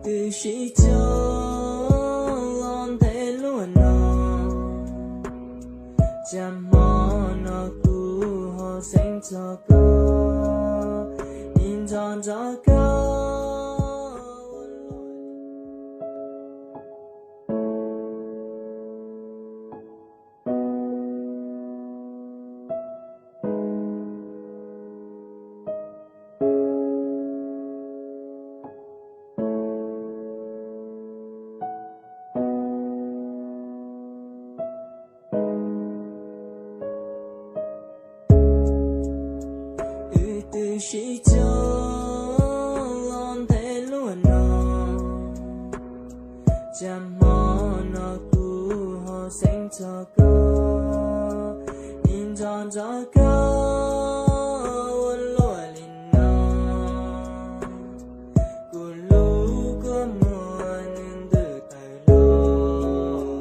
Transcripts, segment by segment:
Twb sib cog los ntev luaj no, cas hmo no kuv ho xeeb txog koj, nim nco ntsoov koj. Wb twb sib cog los ntev luaj no, cas hmo no kuv ho xeeb txog koj, nim nco ntsoov koj ua luaj li no. Kuv lub kua muag nws ntws tawm los,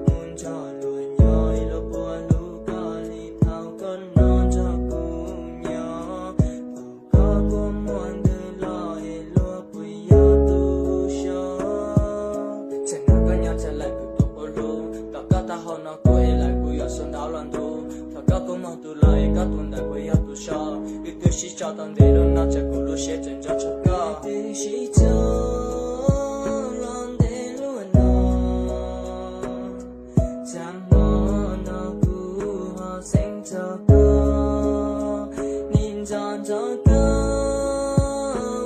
mus nrog luag nyob ib luag puas hlub koj li thaum koj no nrog kuv nyob. Thaum koj kua muag ntws los es luag puas yog tus so? Tsam no koj nyob tsam lawm kuv tus puas hlub, tom koj taub hau no kuj es lawm kuv yuav xuas ntaub los ntub. Thaum koj kua muag ntws los es koj tus ntawd puas yog tus so? Wb twb sib cog tau ntev luaj no tsam kuv lub siab tseem nco tshaj koj. Twb sib cog los ntev luaj no, cas hmo no kuv ho xeeb txog koj, nim nco ntsoov koj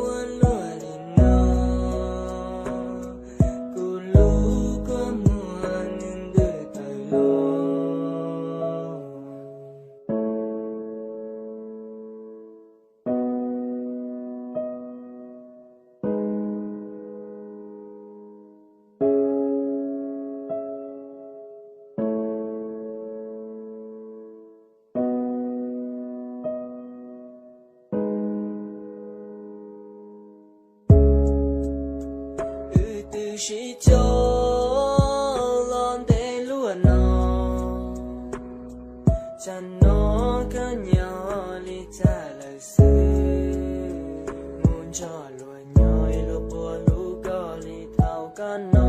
ua luaj li no. Kuv lub kua muag nws ntws tawm los. Wb twb sib cog los ntev luaj no, tsam no koj nyob li cas lawm xwb. Mus nrog luag nyob ib luag puas hlub koj li thaum koj no